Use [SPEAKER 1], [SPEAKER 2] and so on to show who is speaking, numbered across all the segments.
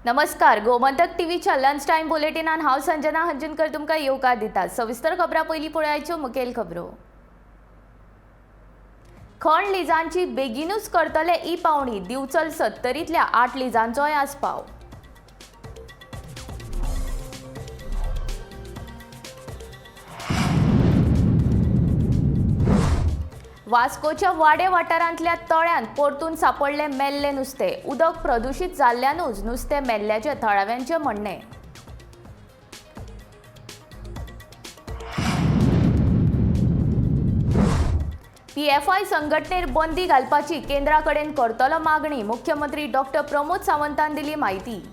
[SPEAKER 1] नमस्कार, गोमंतक टीव्हीच्या lunch time बुलेटिनान हांव संजना हंजनकर तुमकां येवकार दिता. सविस्तर खबरां पयलीं पळयाच्यो मुखेल खबरो. खण लिजांची बेगीनूच करतले ई पावणी. दिवचल सत्तरींतल्या 8 लिजांचोय आस्पाव. वास्कोच्या वाडे वाठारांतल्या तळ्यांत परतून सांपडले मेल्ले नुस्तें. उदक प्रदुशीत जाल्ल्यानूच नुस्तें मेल्ल्याचें थळाव्यांचें म्हणणें. पीएफआय संघटनेर बंदी घालपाची केंद्रा कडेन करतलो मागणी. मुख्यमंत्री डॉक्टर प्रमोद सावंतान दिली म्हायती.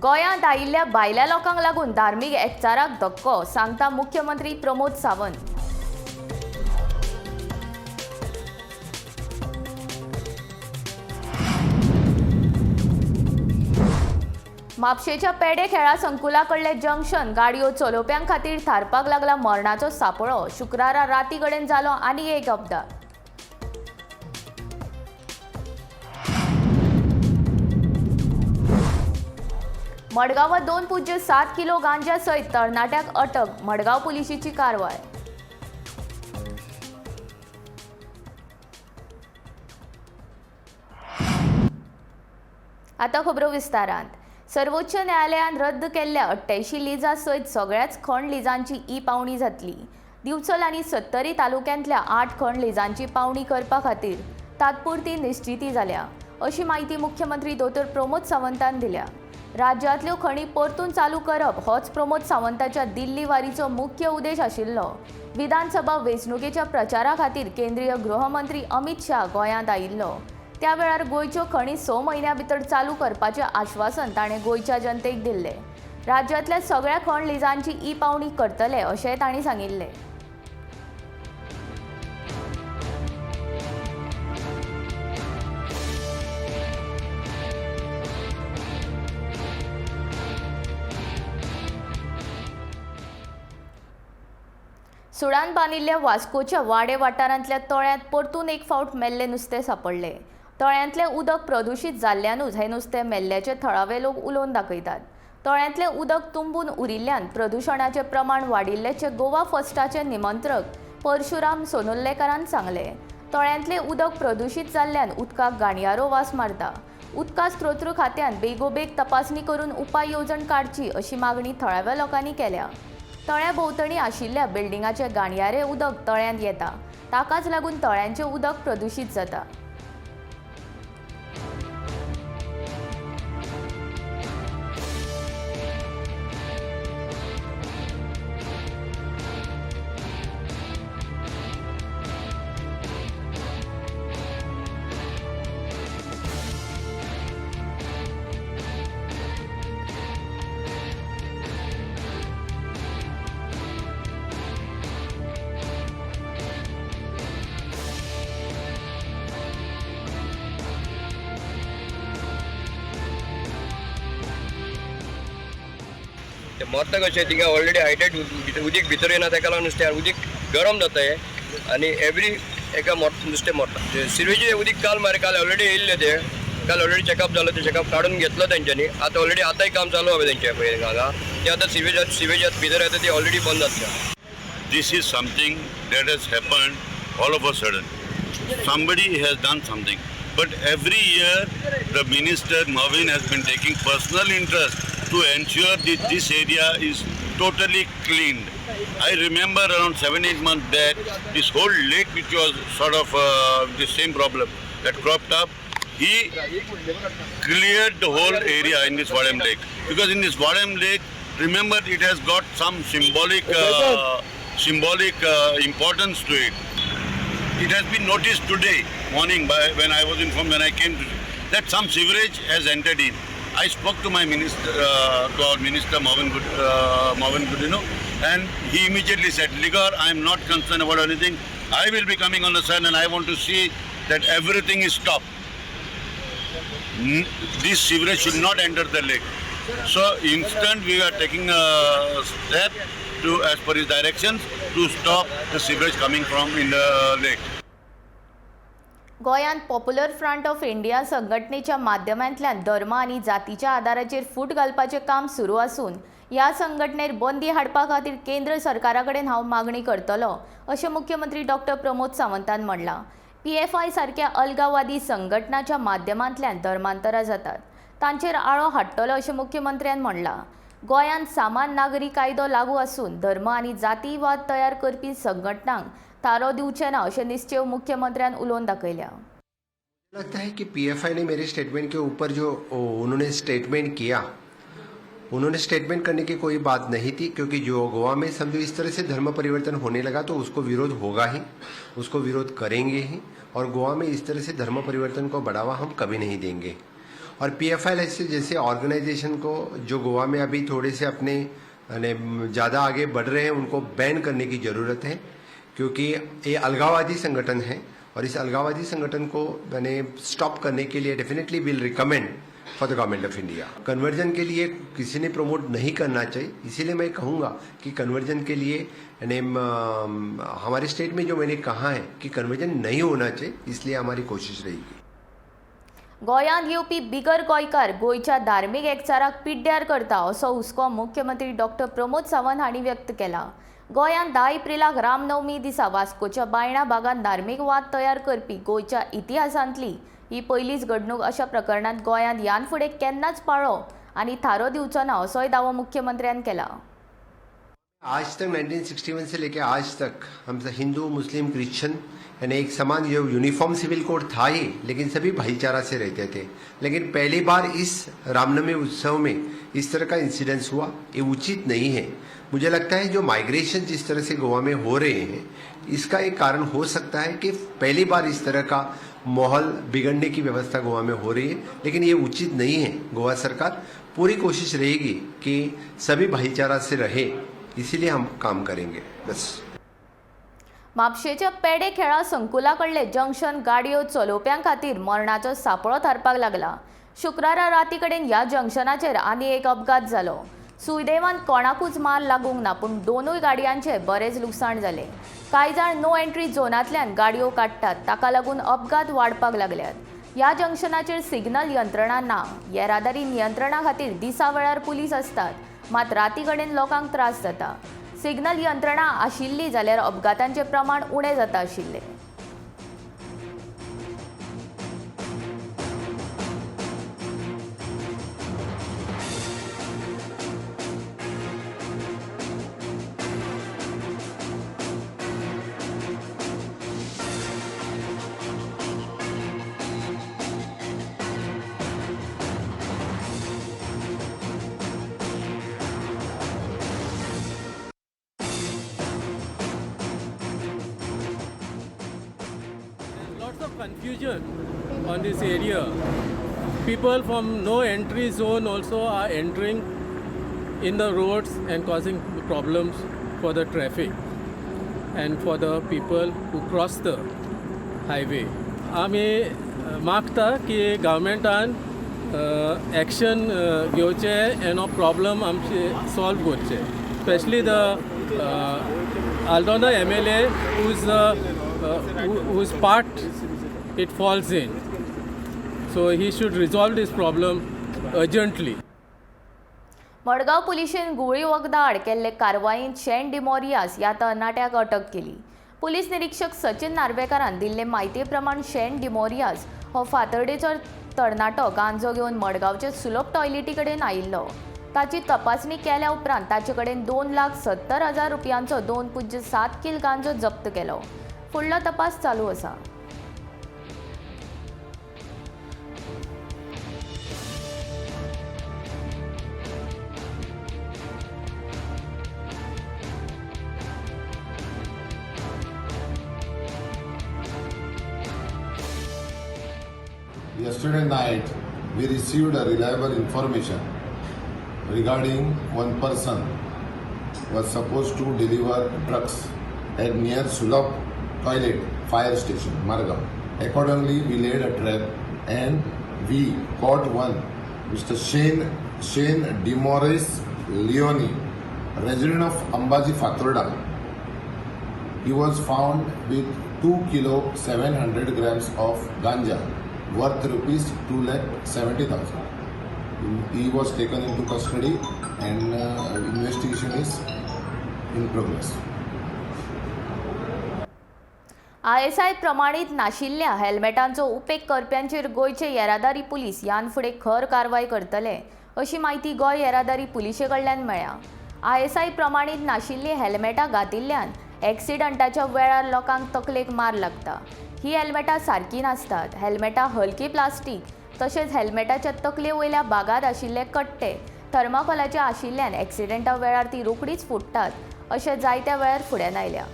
[SPEAKER 1] गोंयांत आयिल्ल्या भायल्या लोकांक लागून धार्मीक एकचाराक धक्को, सांगता मुख्यमंत्री प्रमोद सावंत. म्हापशेच्या पेडे खेळा संकुला कडले जंक्शन गाडयो चलोवप्यां खातीर थारपाक लागला मरणाचो सापळो. शुक्रारा राती कडेन जालो आनी एक अपघात. मडगांवां 2.7 किलो गांजा सयत तरणाट्याक अटक. मडगांव पुलिशेची कारवाय. आतां खबरो विस्तारांत. सर्वोच्च न्यायालयान रद्द केल्ल्या 88 लिजां सयत सगळ्याच खण लिजांची ई पावणी जातली. दिवचल आनी सत्तरी तालुक्यांतल्या 8 खण लिजांची पावणी करपा खातीर तात्पुरती निश्चिती जाल्या, अशी म्हायती मुख्यमंत्री दोतोर प्रमोद सावंतान दिल्या. राज्यांतल्यो खणी परतून चालू करप होच प्रमोद सावंताच्या दिल्ली वारीचो मुख्य उद्देश आशिल्लो. विधानसभा वेंचणुकेच्या प्रचारा खातीर केंद्रीय गृहमंत्री अमित शाह गोंयांत आयिल्लो. त्या वेळार गोंयच्यो खणी 6 म्हयन्यां भितर चालू करपाचें आश्वासन ताणें गोंयच्या जनतेक दिल्लें. राज्यांतल्या सगळ्या खण लिजांची ई पावणी करतले अशेंय तांणी सांगिल्लें. सुडान बांदिल्ल्या वास्कोच्या वाडे वाठारांतल्या तळ्यांत परतून एक फावट मेल्ले नुस्तें सांपडलें. तळ्यांतलें उदक प्रदुशीत जाल्ल्यानूच हें नुस्तें मेल्ल्याचे थळावे लोक उलोवन दाखयतात. तळ्यांतलें उदक तुंबून उरिल्ल्यान प्रदुशणाचें प्रमाण वाडिल्ल्याचें गोवा फर्स्टाचे निमंत्रक परशुराम सोनुल्लेकारान सांगलें. तळ्यांतलें उदक प्रदुशीत जाल्ल्यान उदकाक घाणयारो वास मारता. उदका स्त्रोत खात्यान बेगोबेग तपासणी करून उपाय येवजण काडची अशी मागणी थळाव्या लोकांनी केल्या. तळ्या भोंवतणी आशिल्ल्या बिल्डिंगाचें घाणयारें उदक तळ्यांत येता, ताकाच लागून तळ्यांचें उदक प्रदुशीत जाता.
[SPEAKER 2] ते मरता कशें थिंगा ऑलरेडी हायटेड उदीक भितर येना, ताका लागून नुस्तें उदीक गरम जाता हें आनी एवरी एका नुस्तें मरता. सिवेजीचें उदीक काल मारे काल ऑलरेडी येयल्लें तें, काल ऑलरेडी चॅकअप जालो, तें चॅकअप काडून घेतलो तेंच्यांनी. आतां ऑलरेडी आतांय काम चालू आसा तेंचें पळय हांगा, तें आतां सिवेजात भितर येता ती ऑलरेडी बंद जातलें.
[SPEAKER 3] This is something that has happened all of a sudden. Somebody has done something. But every year, the minister Marvin has been taking personal interest to ensure that this area is totally cleaned. I remember around 7-8 months back, this whole lake, which was sort of the same problem that cropped up, he cleared the whole area in this Vadem Lake. Because in this Vadem Lake, remember, it has got some symbolic importance to it. It has been noticed today morning by when I was informed when I came to that some sewerage has entered in. I spoke to my minister, to our minister Marvin Godinho, and he immediately said, "Ligor, I am not concerned about anything. I will be coming on the sun and I want to see that everything is stopped. This sewerage should not enter the lake." So instant we are taking a step to, as per his directions, to stop the sewage coming from in the lake.
[SPEAKER 1] गोंयांत popular front of India संघटनेच्या माध्यमांतल्यान धर्म आनी जातीच्या आदाराचेर फूट घालपाचें काम सुरू आसून ह्या संघटनेर बंदी हाडपा खातीर केंद्र सरकारा कडेन हांव मागणी करतलो अशें मुख्यमंत्री डॉक्टर प्रमोद सावंतान म्हणलां. पीएफआय सारक्या अलगाववादी संघटनाच्या माध्यमांतल्यान धर्मांतरां जातात तांचेर आळो हाडटलो अशें मुख्यमंत्र्यान म्हणलां. गोंयांत सामान नागरी कायदो लागू आसून धर्म आनी जातीवाद तयार करपी संघटनांक थारो दिवचे ना अशें निश्चेव मुख्यमंत्र्यान उलोवन दाखयल्या.
[SPEAKER 4] लगता है कि पीएफआई ने मेरे स्टेटमेंट के ऊपर जो उन्होंने स्टेटमेंट किया, उन्होंने स्टेटमेंट करने की कोई बात नहीं थी, क्योंकि जो गोवा में समझो इस तरह से धर्म परिवर्तन होने लगा तो उसको विरोध होगा ही, उसको विरोध करेंगे ही, और गोवा में इस तरह से धर्म परिवर्तन को बढ़ावा हम कभी नहीं देंगे. और पीएफआई ऐसे जैसे ऑर्गेनाइजेशन को जो गोवा में अभी थोड़े से अपने ज़्यादा आगे बढ़ रहे हैं, उनको बैन करने की ज़रूरत है, क्योंकि ये अलगाववादी संगठन है और इस अलगाववादी संगठन को मैंने स्टॉप करने के लिए definitely will recommend for the government of India. Conversion K लिए किसी ने प्रमोट नहीं करना चाहिए, इसीलिए मैं कहूँगा कि कन्वर्जन के लिए यानी हमारे स्टेट में जो मैंने कहा है कि कन्वर्जन नहीं होना चाहिए, इसलिए हमारी कोशिश रहेगी.
[SPEAKER 1] गोंयांत येवपी बिगर गोंयकार गोंयच्या धार्मीक एकचाराक पिड्ड्यार करता असो हुस्को मुख्यमंत्री डॉक्टर प्रमोद सावंत हांणी व्यक्त केला. गोंयांत 10 एप्रिलाक रामनवमी दिसा वास्कोच्या बायणा भागांत धार्मीक वाद तयार करपी गोंयच्या इतिहासांतली ही पयलीच घडणूक. अशा प्रकरणांत गोंयांत ह्यान फुडें केन्नाच पाळो आनी थारो दिवचो ना असोय दावो मुख्यमंत्र्यान केला.
[SPEAKER 4] आज तक 1961 से लेकर आज तक हम हिंदू, मुस्लिम, क्रिश्चियन यानी एक समान जो यूनिफॉर्म सिविल कोड था ही, लेकिन सभी भाईचारा से रहते थे. लेकिन पहली बार इस रामनवमी उत्सव में इस तरह का इंसिडेंस हुआ, ये उचित नहीं है. मुझे लगता है जो माइग्रेशन जिस तरह से गोवा में हो रहे हैं, इसका एक कारण हो सकता है कि पहली बार इस तरह का माहौल बिगड़ने की व्यवस्था गोवा में हो रही है, लेकिन ये उचित नहीं है. गोवा सरकार पूरी कोशिश रहेगी कि सभी भाईचारा से रहे, इसीलिए हम काम करेंगे बस.
[SPEAKER 1] म्हापशेच्या पेडे खेळा संकुला कडले जंक्शन गाडयो चलोवप्यां खातीर मरणाचो सांपळो थारपाक लागला. शुक्रारा राती कडेन ह्या जंक्शनाचेर आनी एक अपघात जालो. सुदैवान कोणाकूच मार लागूंक ना, पूण दोनूय गाडयांचे बरेच लुकसाण जालें. कांय जाण नो एंट्री झोनांतल्यान गाडयो काडटात, ताका लागून अपघात वाडपाक लागल्यात. ह्या जंक्शनाचेर सिग्नल यंत्रणा ना. येरादारी नियंत्रणा खातीर दिसा वेळार पुलीस आसतात, मात राती कडेन लोकांक त्रास जाता. सिग्नल यंत्रणा आशिल्ली जाल्यार अपघातांचें प्रमाण उणें जाता आशिल्लें.
[SPEAKER 5] Lots of confusion on this area. People from no entry zone also are entering in the roads and causing problems for the traffic and for the people who cross the highway. आमी मागता की गव्हर्मेंटान action घेवचें आनी हो problem आमचे solve करचे, specially the Aldona MLA whose part it falls in. So he should resolve this problem urgently.
[SPEAKER 1] Madgaon पुलिशेन गुळी वखदां आड केल्ले कारवायेंत शेन डिमोरियास ह्या तरणाट्याक अटक केली. पुलीस निरीक्षक सचिन नार्वेकारान दिल्ले म्हायती प्रमाण शेन डिमोरियास हो फातर्डेचो तरणाटो गांजो घेवन मडगांवचे सुलभ टॉयलेटी कडेन आयिल्लो. ताची तपासणी केल्या उपरांत ताचे कडेन 2,70,000 रुपयांचो 2.07 कील गांजो जप्त केलो. फुडलो तपास चालू आसा.
[SPEAKER 6] Yesterday night, we received a reliable information regarding one person was supposed to deliver drugs at near Sulabh Toilet Fire Station, Margao. Accordingly, we laid a trap and we caught one Mr. Shane Demoris Leone, resident of Ambaji Fatorda. He was found with 2 kilo 700 grams of ganja worth rupees 2,70,000. He was taken into custody and investigation is in progress.
[SPEAKER 1] ISI प्रमाणीत नाशिल्ल्या हेल्मेटांचो उपेग करप्यांचेर गोंयचे येरादारी police ह्यान फुडें खर कारवाय करतले अशी म्हायती गोंय येरादारी पुलिशे कडल्यान मेळ्ळ्या. आयएसआय प्रमाणीत नाशिल्लीं हेल्मेटां घातिल्ल्यान एक्सिडंटाच्या वेळार लोकांक तकलेक मार लागता. ही हेल्मेटां सारकीं नासतात. हेल्मेटां हलकी प्लास्टीक तशेंच हेल्मेटाच्या तकले वयल्या भागांत आशिल्ले कट्टे थर्माकोलाचे आशिल्ल्यान एक्सिडंटा वेळार ती रोखडीच फुट्टात अशें जायत्या वेळार फुड्यान आयल्या.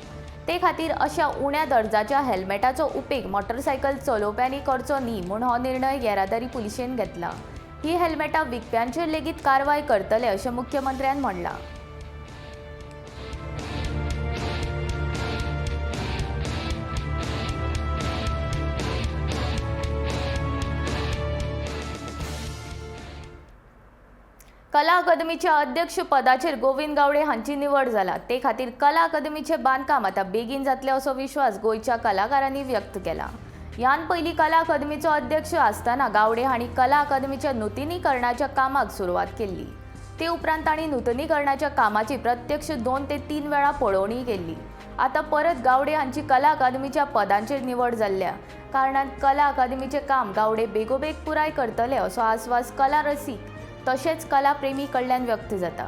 [SPEAKER 1] ते खातीर अशा उण्या दर्जाच्या हेल्मेटाचो उपेग मोटरसायकल चलोवप्यांनी करचो न्ही म्हूण हो निर्णय येरादारी पुलिशेन घेतला. ही हेल्मेटां विकप्यांचेर लेगीत कारवाय करतले अशें मुख्यमंत्र्यान म्हणलां. कला अकादमीच्या अध्यक्ष पदाचेर गोविंद गावडे हांची निवड जाला. ते खातीर कला अकादमीचें बांदकाम आतां बेगीन जातलें असो विश्वास गोंयच्या कलाकारांनी व्यक्त केला. ह्यान पयलीं कला अकादमीचो अध्यक्ष आसतना गावडे हांणी कला अकादमीच्या नुतनीकरणाच्या कामाक सुरवात केल्ली. ते उपरांत तांणी नुतनीकरणाच्या कामाची प्रत्यक्ष 2 ते 3 वेळा पळोवणी केल्ली. आतां परत गावडे हांची कला अकादमीच्या पदांचेर निवड जाल्ल्या कारणान कला अकादमीचें काम गावडे बेगोबेग पुराय करतले असो आस्वास कला रसीक तशेंच कलाप्रेमी कडल्यान व्यक्त जाता.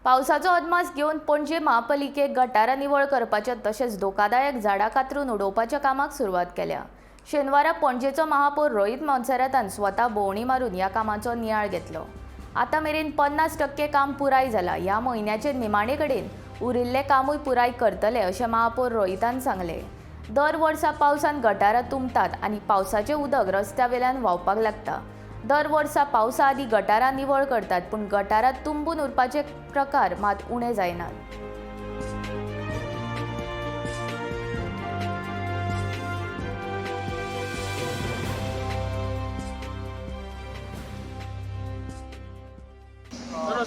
[SPEAKER 1] पावसाचो अदमास घेवन पणजे महापालिकेक गटारां निवळ करपाच्या तशेंच धोकादायक झाडां कातरून उडोवपाच्या कामाक सुरवात केल्या. शेनवारा पणजेचो महापौर रोहित मोन्सेरातान स्वता भोंवडी मारून ह्या कामाचो नियाळ घेतलो. आतां मेरेन 50% काम पुराय जाला. ह्या म्हयन्याचे निमाणे कडेन उरिल्लें कामूय पुराय करतले अशें महापौर रोहितान सांगलें. दर वर्सा पावसान गटारां तुंबतात आनी पावसाचें उदक रस्त्या वेल्यान व्हांवपाक लागता. दर वर्सा पावसा आदीं गटारां निवळ करतात, पूण गटारां तुंबून उरपाचे प्रकार मात उणे जायनात.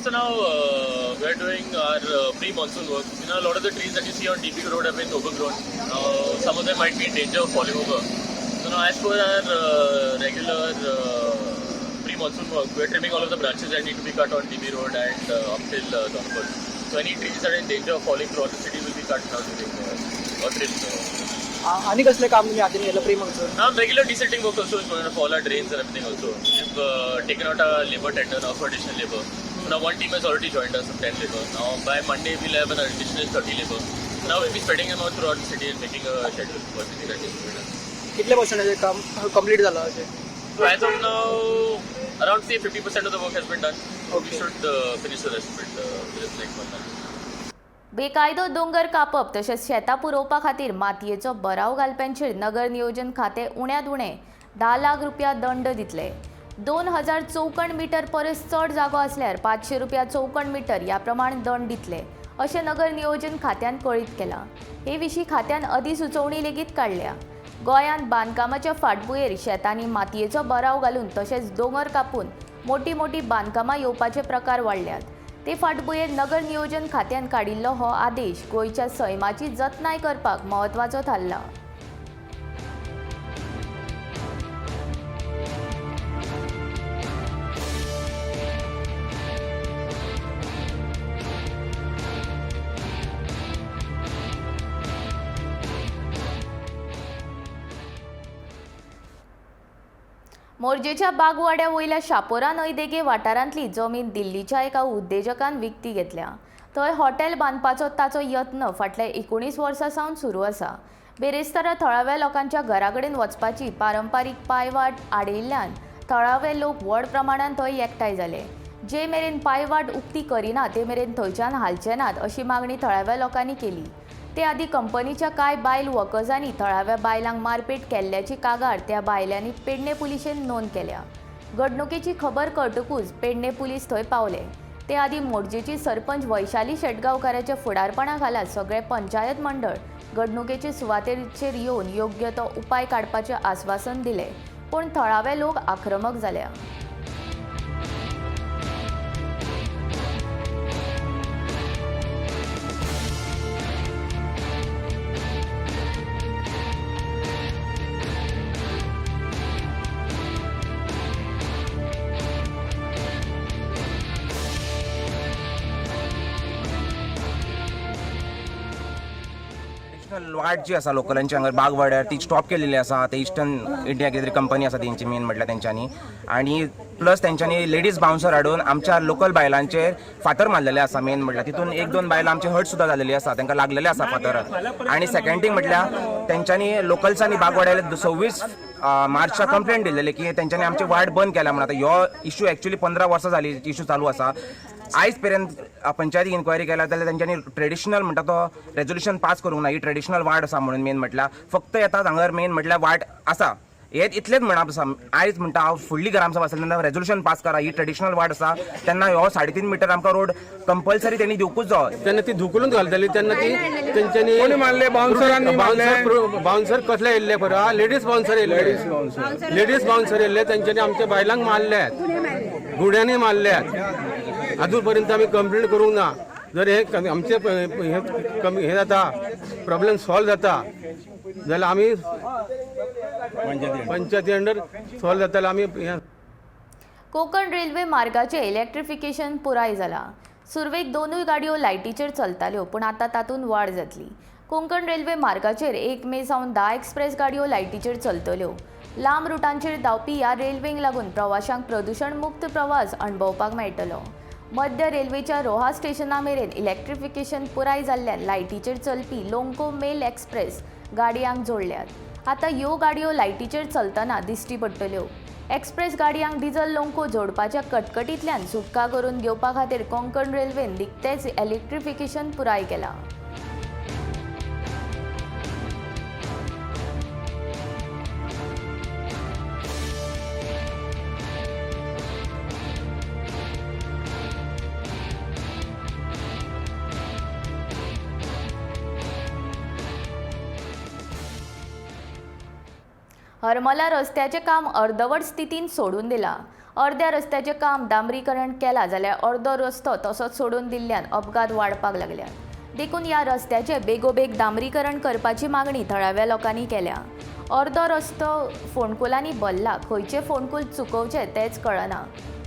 [SPEAKER 7] So now we are doing our pre-monsoon work. You know, a lot of the trees that you see on DP Road have been overgrown. Some of them might be in danger of falling over. So now, as per our regular pre-monsoon work, we are trimming all of the branches that need to be cut on DP Road and up till Donapur. So any trees that are in danger of falling throughout the city will be cut now during or trimmed.
[SPEAKER 8] आनी कसलें काम तुमी हातीन घेतलं pre monsoon?
[SPEAKER 7] Now regular desilting work also is going on for all our drains and everything also. We've taken out a labor tender now for additional labor. So now one team has already joined us of 10 labor. Now by Monday we'll have an additional 30 labor. So now we'll be spreading them out throughout the city and making a schedule for everything that is to be done.
[SPEAKER 8] कितले पर्संटाचें काम complete जालां अशें?
[SPEAKER 7] So as of now, around say 50% of the work has been done.
[SPEAKER 8] Okay.
[SPEAKER 7] We should finish the rest of it within the next 1 month.
[SPEAKER 1] बेकायदो दोंगर कापप तशेंच शेतां पुरोवपा खातीर मातयेचो भराव घालप्यांचेर नगर नियोजन खातें उण्यांत उणें 10 लाख रुपया दंड दितले. 2000 चौखण मिटर परस चड जागो आसल्यार 500 रुपया चौखण मिटर ह्या प्रमाण दंड दितले अशें नगर नियोजन खात्यान कळीत केलां. हे विशीं खात्यान अधिसुचोवणी लेगीत काडल्या. गोंयांत बांदकामाच्या फाटभुंयेर शेतांनी मातयेचो भराव घालून तशेंच दोंगर कापून मोटी मोटी बांदकामां येवपाचे प्रकार वाडल्यात. ते फाटभुंयेर नगर नियोजन खात्यान काडिल्लो हो आदेश गोंयच्या सैमाची जतनाय करपाक म्हत्वाचो थारला. मोरजेच्या बागवाड्या वयल्या शापोरा न्हंयदेगे वाठारांतली जमीन दिल्लीच्या एका उद्देजकान विकती घेतल्या. थंय हॉटेल बांदपाचो ताचो यत्न फाटल्या 19 वर्सां सावन सुरू आसा. बेरेस्तारा थळाव्या लोकांच्या घरा कडेन वचपाची पारंपारीक पांयवाट आडयिल्ल्यान थळावे लोक व्हड प्रमाणांत थंय एकठांय जाले. जे मेरेन पांयवाट उक्ती करिना ते मेरेन थंयच्यान हालचे नात अशी मागणी थळाव्या लोकांनी केली. ते आदी कंपनीच्या कांय बायल वर्कर्सांनी थळाव्या बायलांक मारपेट केल्ल्याची कागाळ त्या बायलांनी पेडणे पुलिशेन नोंद केल्या. घडणुकेची खबर कळटकूच पेडणे पुलीस थंय पावले. ते आदीं मोरजेची सरपंच वैशाली शेटगांवकाराच्या फुडारपणा खाला सगळे पंचायत मंडळ घडणुकेचे सुवातेचेर येवन योग्य तो उपाय काडपाचें आस्वासन दिलें, पूण थळावे लोक आक्रमक जाल्या.
[SPEAKER 9] वाट जी आसा लोकलांची हांगा बागवाड्यार ती स्टॉप केलेली आसा. ते इस्टर्न इंडिया कितें तरी कंपनी आसा तेंची मेन म्हटल्यार तेंच्यांनी, आनी प्लस तेंच्यांनी लेडीज बाउन्सर हाडून आमच्या लोकल बायलांचेर फातर मारलेले आसा. मेन म्हटल्यार तितून एक दोन बायलां आमची हर्ट सुद्दां जालेली आसा, तांकां लागलेले आसा फातर. आनी सेकंड थिंग म्हटल्यार तेंच्यांनी लोकल्सांनी बागवाड्यार 26 मार्चाक कंप्लेंट दिलेली की तेंच्यांनी आमची वाट बंद केल्या म्हणून. आतां ह्यो इशू एक्चुअली 15 वर्सां जाली इशू चालू आसा. आयज पर्यंत पंचायती इन्क्वायरी केल्या जाल्यार तेंच्यांनी ट्रेडिशनल म्हणटा तो रेजोल्युशन पास करूंक ना. ही ट्रेडिशनल वाट आसा म्हणून मेन म्हटल्यार फक्त येतात हांगर मेन म्हटल्यार वाट आसा हे इतलेंच म्हणप आसा. आयज म्हणटा हांव फुडली ग्रामसभा आसली तेन्ना रेजोल्युशन पास करा, ही ट्रेडिशनल वाट आसा तेन्ना ह्यो 3.5 मिटर आमकां रोड कंपल्सरी तेणी दिवकूच जायो.
[SPEAKER 5] तेन्ना ती धुकलून घालताली तेन्ना ती तेंच्यांनी
[SPEAKER 10] कोणी मारले? बाउन्सरांनी मारले?
[SPEAKER 5] बाउन्सर कसले येयल्ले खबर? लेडीज बाउन्सर येयल्ले, लेडीज बाउन्सर येयल्ले, तेंच्यांनी आमच्या बायलांक मारल्यात, गुड्यांनी मारल्यात. अजून पर्यंत आमी कंप्लेंट करूंक ना. जर हे आमचे हे कमी हे जाता, प्रॉब्लेम सॉल्व जाता जाल्यार आमी पंचायती अंडर सॉल्व जाता जाल्यार आमी हें.
[SPEAKER 1] कोकण रेल्वे मार्गाचें इलेक्ट्रिफिकेशन पुराय जालां. सुरवेक दोनूय गाडयो लायटीचेर चलताल्यो, पूण आतां तातूंत वाड जातली. कोंकण रेल्वे मार्गाचेर 1 मे सावन 10 एक्सप्रेस गाडयो लायटीचेर चलतल्यो. लांब रुटांचेर धांवपी ह्या रेल्वेंक लागून प्रवाशांक प्रदुशण मुक्त प्रवास अणभवपाक मेळटलो. मध्य रेल्वेच्या रोहा स्टेशना मेरेन इलेक्ट्रिफिकेशन पुराय जाल्ल्यान लायटीचेर चलपी लोंको मेल एक्सप्रेस गाडयांक जोडल्यात. आतां ह्यो गाडयो लायटीचेर चलतना दिश्टी पडटल्यो. एक्सप्रेस गाडयांक डिझल लोंको जोडपाच्या कटकटींतल्यान सुटका करून घेवपा खातीर कोंकण रेल्वेन निकतेंच इलेक्ट्रिफिकेशन पुराय केलां. हरमला रस्त्याचें काम अर्दवट स्थितीन सोडून दिलां. अर्द्या रस्त्याचें काम डांबरीकरण केलां जाल्यार अर्दो रस्तो तसोच सोडून दिल्ल्यान अपघात वाडपाक लागल्यात. देखून ह्या रस्त्याचें बेगोबेग डांबरीकरण करपाची मागणी थळाव्या लोकांनी केल्या. अर्दो रस्तो फोंडकुलांनी भरला, खंयचें फोंडकूल चुकोवचें तेंच कळना.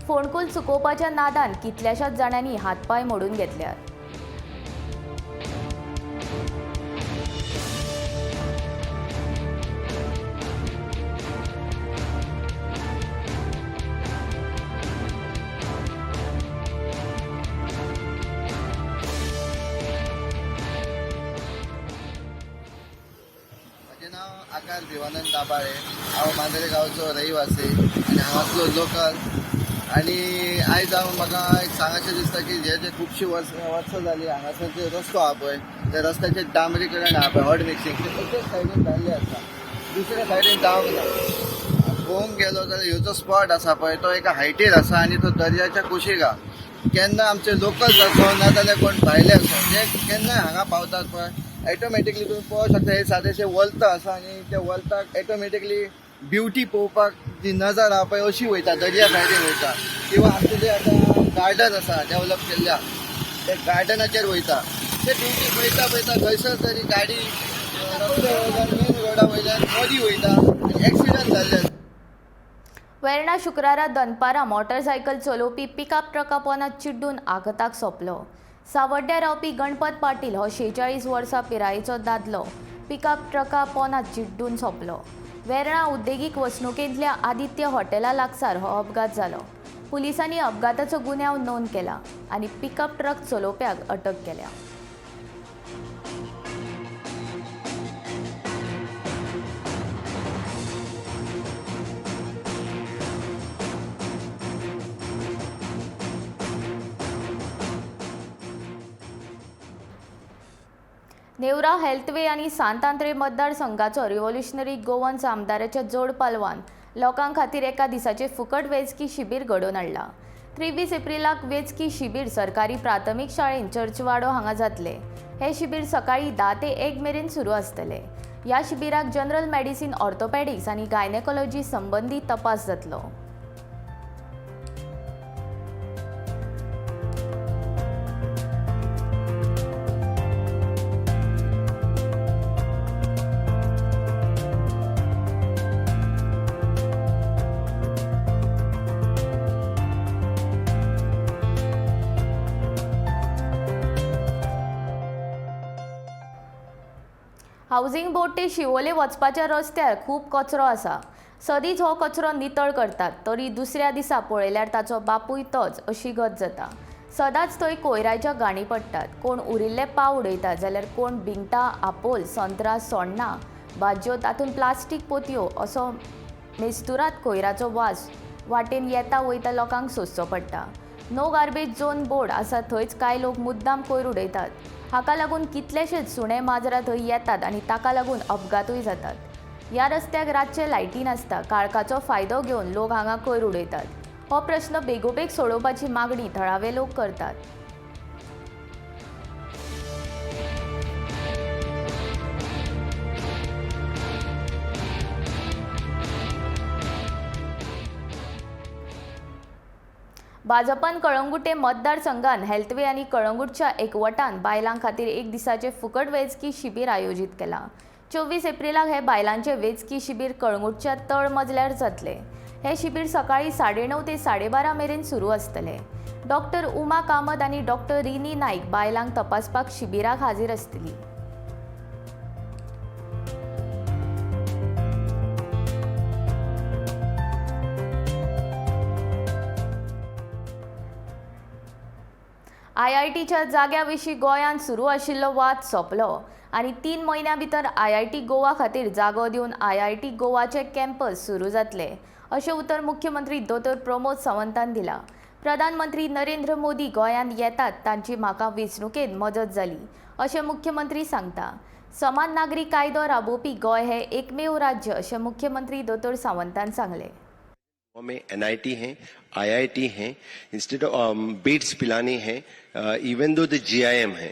[SPEAKER 1] फोंडकूल चुकोवपाच्या नादान कितल्याशाच जाणांनी हातपांय मोडून घेतल्यात.
[SPEAKER 11] म्हजें नांव आकाश देवानंद दाबाळे. हांव मांद्रे गांवचो रहिवासी आनी हांगासलो लोकल. आनी आयज हांव म्हाका एक सांगाचें दिसता की हे जे खुबशीं वर्सां जालीं हांगासर जे रस्तो आहा पळय, त्या रस्त्याचेर डांबरीकरण आहा पळय, हॉट मिक्सिंग तें एकेच सायडीन जाल्लें आसा, दुसऱ्या सायडीन जावंक ना. पळोवंक गेलो जाल्यार ह्यो जो स्पॉट आसा पळय तो एका हायटीर आसा आनी तो दर्याच्या कुशीक आहा. केन्ना आमचे लोकल्स आसूं नाजाल्यार कोण भायले आसूं ते केन्नाय हांगा पावतात पळय, ऑटोमॅटिकली तुमी पळोवंक शकता हे सादेशें वलत आसा आनी त्या वलताक ऑटोमॅटिकली ब्युटी पळोवपाक जी नजर आहा पळय अशी वयता, दर्या सायडीन वयता. किंवा आमचे जे आतां गार्डन आसा डेवलप केल्ल्या ते गार्डनाचेर वयता. ते ड्युटी पळयता पळयता खंयसर तरी गाडी रस्त्या वयल्यान मेन रोडा वयल्यान मदीं वयता आनी एक्सिडंट जाल्ले आसा.
[SPEAKER 1] वेर्णा शुक्रारा दनपारां मोटरसायकल चलोवपी पिकअप ट्रका पोंदा चिड्डून आघाताक सोंपलो. सावड्ड्या रावपी गणपत पाटील हो 46 वर्सां पिरायेचो दादलो पिकअप ट्रका पोंदा चिड्डून सोंपलो. वेर्णा उद्देगीक वसणुकेंतल्या आदित्य हॉटेला लागसार हो अपघात जालो. पुलिसांनी अपघाताचो गुन्यांव नोंद केला आनी पिकअप ट्रक चलोवप्याक अटक केल्या. नेवरा हेल्थवे आनी सांत आंद्रे मतदारसंघाचो रिव्होल्युशनरी गोवन्स आमदाराच्या जोड पालवान लोकां खातीर एका दिसाचें फुकट वैजकी शिबीर घडोवन हाडलां. 23 एप्रिलाक वेंचकी शिबीर सरकारी प्राथमीक शाळेंत चर्चवाडो हांगा जातले. हे शिबीर सकाळी 10 ते 1 मेरेन सुरू आसतले. ह्या शिबिराक जनरल मेडिसीन, ऑर्थोपॅडिक्स आनी गायनेकॉलॉजी संबंदी तपास जातलो. हावजींग बोर्ड ते शिवोले वचपाच्या रस्त्यार खूब कचरो आसा. सदींच हो कचरो नितळ करतात तरी दुसऱ्या दिसा पळयल्यार ताचो बापूय तोच अशी गत जाता. सदांच थंय कोयराच्या गाणी पडटात. कोण उरिल्ले पाव उडयतात जाल्यार कोण बिंगटां, आपोल, संत्रां, सोण्णां, भाजयो तातूंत प्लास्टीक पोतयो असो मेस्तुरात कोयराचो वास वाटेन येता वयता लोकांक सोंसचो पडटा. नो गार्बेज झोन बोर्ड आसा थंयच कांय लोक मुद्दाम कोयर उडयतात. हाका लागून कितलेशेच सुणे माजरां थंय येतात आनी ताका लागून अपघातूय जातात. ह्या रस्त्याक रातचे लायटी नासता. काळखाचो फायदो घेवन लोक हांगा कोयर उडयतात. हो प्रश्न बेगोबेग सोडोवपाची मागणी थळावे लोक करतात. भाजपान कळंगुटे मतदारसंघात हेल्थवे आनी कळंगूटच्या एकवटान बायलां खातीर एक दिसाचें फुकट वैजकी शिबीर आयोजीत केलां. 24 एप्रिलाक हे बायलांचें वैजकी शिबीर कळंगूटच्या तळ मजल्यार जातलें. हें शिबीर सकाळीं 9:30 ते 12:30 मेरेन सुरू आसतलें. डॉक्टर उमा कामत आनी डॉक्टर रिनी नायक बायलांक तपासपाक शिबिराक हाजीर आसतली. आयआयटीच्या जाग्या विशीं गोंयांत सुरू आशिल्लो वाद सोंपलो आनी 3 म्हयन्यां भितर आयआयटी गोवा खातीर जागो दिवन आयआयटी गोवाचे कॅम्पस सुरू जातले अशें उतर मुख्यमंत्री दोतोर प्रमोद सावंतान दिलां. प्रधानमंत्री नरेंद्र मोदी गोंयांत येतात तांची म्हाका वेंचणुकेंत मजत जाली अशें मुख्यमंत्री सांगता. समान नागरी कायदो राबोवपी गोंय हें एकमेव राज्य अशें मुख्यमंत्री दोतोर सावंतान सांगलें.
[SPEAKER 4] में एनआईटी हैं, आईआईटी हैं, इंस्टीट्यूट ऑफ बीट्स पिलानी है, इवन दो the GIM है.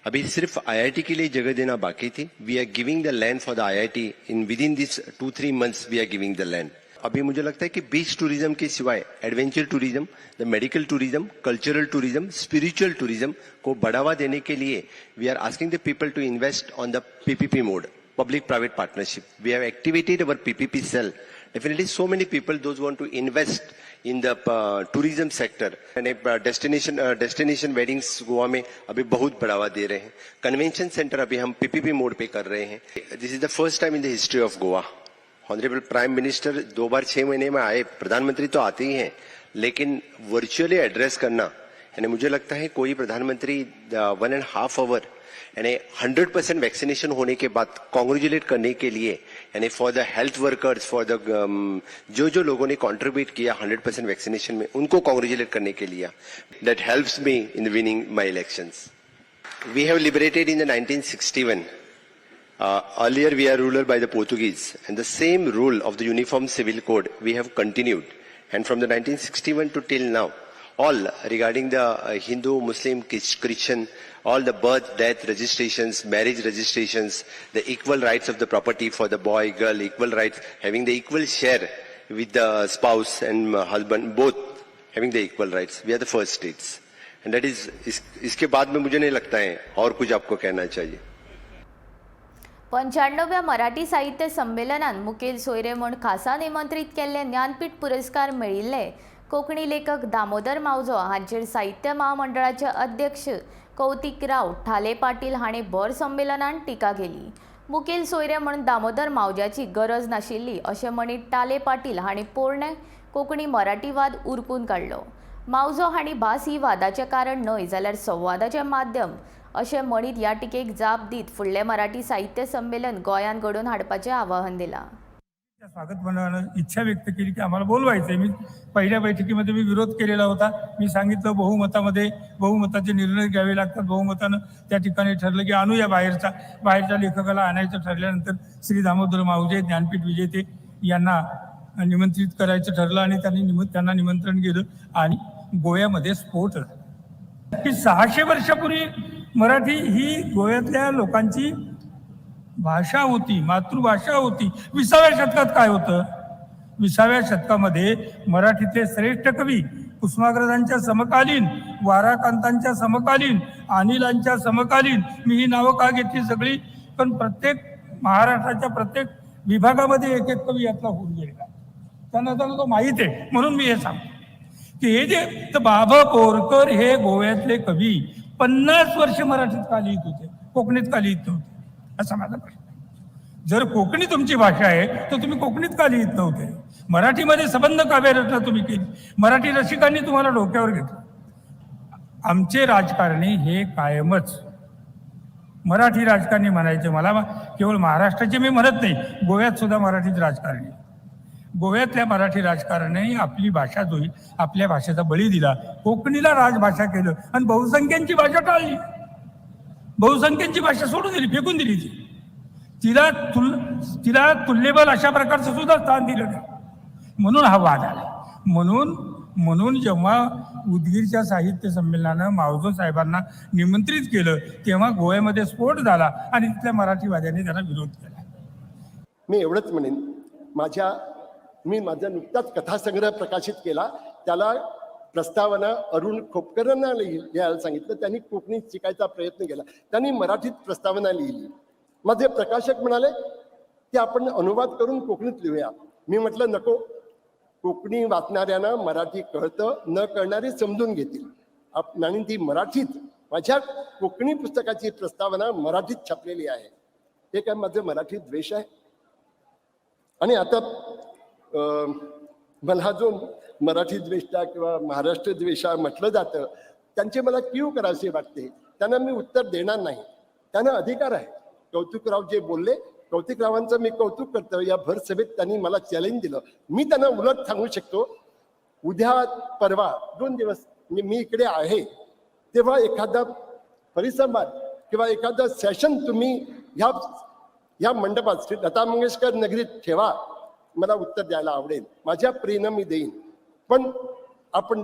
[SPEAKER 4] अभी सिर्फ आईआईटी के लिए जगह देना बाकी थी. We are giving the land for the IIT in within this 2-3 months we are giving the land. अभी मुझे लगता है कि बीच टूरिज्म के सिवाय adventure tourism, the medical tourism, cultural tourism, spiritual tourism को बढ़ावा देने के लिए we are asking the people to invest on the PPP mode, public private partnership. We have activated our PPP cell. Definitely so many people those want to invest in the tourism sector. यानी destination weddings Goa में अभी बहुत बढ़ावा दे रहे हैं. Convention centre अभी हम PPP मोड pay कर रहे हैं. This is the first time in the history of Goa. Honourable prime minister 2 bar 6 महीने में आए, प्रधानमंत्री तो आते ही हैं, लेकिन वर्चुअली एड्रेस करना, यानी मुझे लगता है कोई प्रधानमंत्री 1.5 our यानी 100% वैक्सीनेशन होने के बाद कॉन्ग्रेचुलेट करने के लिए, यानी for the health workers, for the जो जो लोगों ने कंट्रीब्यूट किया 100% वैक्सीनेशन में, उनको कॉन्ग्रेचुलेट करने के लिए, that helps me in winning my elections. We have liberated in the 1961. Earlier we are ruled by the Portuguese, and the same rule of the Uniform Civil Code we have continued, and from the 1961 to till now, all regarding the Hindu, Muslim, Christian, all the birth, death registrations, marriage registrations, the equal rights of the property for the boy, girl, equal rights, having the equal share with the spouse and husband, both having the equal rights. We are the first states. And that is, इसके बाद में मुझे नहीं लगता है और कुछ आपको कहना चाहिए.
[SPEAKER 1] 95व्या मराठी साहित्य संमेलनान मुखेल सोयरे म्हूण खासा निमंत्रीत केल्ले ज्ञानपीठ पुरस्कार मेळिल्ले कोंकणी लेखक दामोदर मावजो हांचेर साहित्य महामंडळाचे अध्यक्ष कौतिक राव ठाले पाटील हांणी भर संमेलनान टिका केली. मुखेल सोयरे म्हूण दामोदर मावज्याची गरज नाशिल्ली अशें म्हणीत ठाले पाटील हांणी पोरणे कोंकणी मराठी वाद उरकून काडलो. मावजो हांणी भास ही वादाचें कारण न्हय जाल्यार संवादाचें माध्यम अशें म्हणीत ह्या टिकेक जाप दीत फुडलें मराठी साहित्य संमेलन गोंयांत घडोवन हाडपाचें आवाहन दिलां.
[SPEAKER 12] स्वागत मंडळानं इच्छा व्यक्त केली की आम्हाला बोलवायचं आहे. मी पहिल्या बैठकीमध्ये मी विरोध केलेला होता. मी सांगितलं बहुमतामध्ये बहुमताचे निर्णय घ्यावे लागतात. बहुमतानं त्या ठिकाणी ठरलं की आणूया बाहेरच्या लेखकाला आणायचं ठरल्यानंतर श्री दामोदर मावजे ज्ञानपीठ विजेते यांना निमंत्रित करायचं ठरलं आणि त्यांना निमंत्रण गेलं आणि गोव्यामध्ये स्फोट झाला की 600 वर्षापूर्वी मराठी ही गोव्यातल्या लोकांची भाषा होती, मातृभाषा होती. 20व्या शतकात काय होतं? 20व्या शतकामध्ये मराठीतले श्रेष्ठ कवी कुसुमाग्रजांच्या समकालीन, वाराकांतांच्या समकालीन, अनिलांच्या समकालीन, मी ही नावं का घेतली सगळी, पण प्रत्येक महाराष्ट्राच्या प्रत्येक विभागामध्ये एक एक कवी यातला होऊन गेलेला, त्यांना त्यांना तो माहीत आहे, म्हणून मी हे सांगतो की हे जे तर बाबा बोरकर हे गोव्यातले कवी 50 वर्ष मराठीत का लिहित होते, कोकणीत का लिहित नव्हते, असा माझा प्रश्न आहे. जर कोकणी तुमची भाषा आहे तर तुम्ही कोकणीत का लिहित नव्हते? मराठीमध्ये सबंध काव्यरचना तुम्ही केली, मराठी रसिकांनी तुम्हाला डोक्यावर घेतलं. आमचे राजकारणी हे कायमच मराठी राजकारणी म्हणायचे मला, केवळ महाराष्ट्राचे मी म्हणत नाही, गोव्यात सुद्धा मराठीत राजकारणी, गोव्यातल्या मराठी राजकारण्यांनी आपली भाषा जोई आपल्या भाषेचा बळी दिला, कोकणीला राजभाषा केलं आणि बहुसंख्यांची भाषा टाळली, बहुसंख्यांची भाषा सोडून दिली, फेकून दिली ती, तिला तिला तुल्यबल अशा प्रकारचं सुद्धा स्थान दिलं नाही, म्हणून हा वाद आला. म्हणून म्हणून जेव्हा उदगीरच्या साहित्य संमेलनानं मावजो साहेबांना निमंत्रित केलं तेव्हा गोव्यामध्ये स्फोट झाला आणि तिथल्या मराठीवाद्यांनी त्याला विरोध केला.
[SPEAKER 13] मी एवढंच म्हणेन, मी माझा नुकताच कथासंग्रह प्रकाशित केला, त्याला प्रस्तावना अरुण खोपकरांना लिहायला सांगितलं, त्यांनी कोकणी शिकायचा प्रयत्न केला, त्यांनी मराठीत प्रस्तावना लिहिली. माझे प्रकाशक म्हणाले की आपण अनुवाद करून कोकणीत लिहूया. मी म्हटलं नको, कोकणी वाचणाऱ्यांना मराठी कळतं, न कळणारे समजून घेतील. आणि ती मराठीत, माझ्या कोकणी पुस्तकाची प्रस्तावना मराठीत छापलेली आहे. हे काय माझं मराठी द्वेष आहे? आणि आता मला जो मराठी द्वेष्टा किंवा महाराष्ट्र द्वेषा म्हटलं जातं, त्यांची मला कीव करावीशी वाटते. त्यांना मी उत्तर देणार नाही, त्यांना अधिकार आहे. कौतिकराव जे बोलले, कौतिकरावांचं मी कौतुक करतो. या भर सभेत त्यांनी मला चॅलेंज दिलं. मी त्यांना उलट सांगू शकतो, उद्या परवा 2 दिवस मी इकडे आहे तेव्हा एखादा परिसंवाद किंवा एखादा सेशन तुम्ही ह्या मंडपात श्री लता मंगेशकर नगरीत ठेवा, मला उत्तर द्यायला आवडेल, माझ्या प्रेरणा मी देईन. पण आपण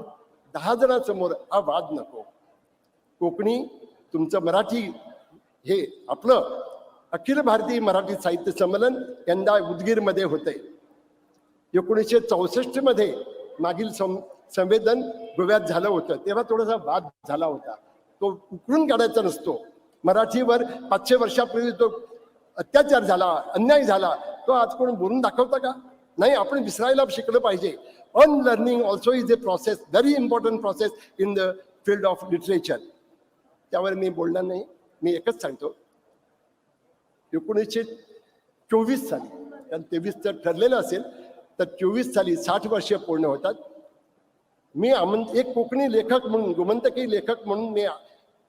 [SPEAKER 13] 10 जणांसमोर हा वाद नको. कोकणी तुमचं मराठी हे आपलं अखिल भारतीय मराठी साहित्य संमेलन यंदा उदगीरमध्ये होते. 1964 मध्ये मागील संवेदन गोव्यात झालं होतं, तेव्हा थोडासा वाद झाला होता, तो उकळून काढायचा नसतो. मराठीवर 500 वर्षापूर्वी तो अत्याचार झाला, अन्याय झाला, तो आज कोण बोलून दाखवता का? नाही. आपण विसरायला शिकलं पाहिजे. Unlearning also is a process, very important process in the field of literature. त्यावर मी बोलणार नाही. मी एकच सांगतो, 1924 साली, कारण 23 जर ठरलेलं असेल तर 24 साली 60 वर्ष पूर्ण होतात. मी एक कोकणी लेखक म्हणून, गोमंतकी लेखक म्हणून मी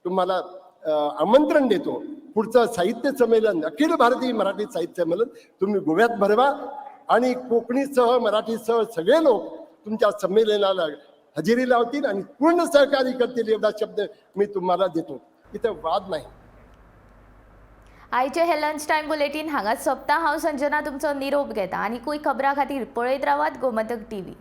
[SPEAKER 13] तुम्हाला आमंत्रण देतो. पुढचं साहित्य संमेलन, अखिल भारतीय मराठी साहित्य संमेलन तुम्ही गोव्यात भरवा आणि कोकणीसह मराठीसह सगळे लोक तुमच्या संमेलनाला हजेरी लावतील आणि पूर्ण सहकार्य करतील, एवढा शब्द मी तुम्हाला देतो. इथं वाद नाही.
[SPEAKER 1] आयचे हे लंच टायम बुलेटीन हांगाच सोंपता. हांव संजना तुमचो निरोप घेता. आनीकूय खबरां खातीर पळयत रावात गोमंतक टीव्ही.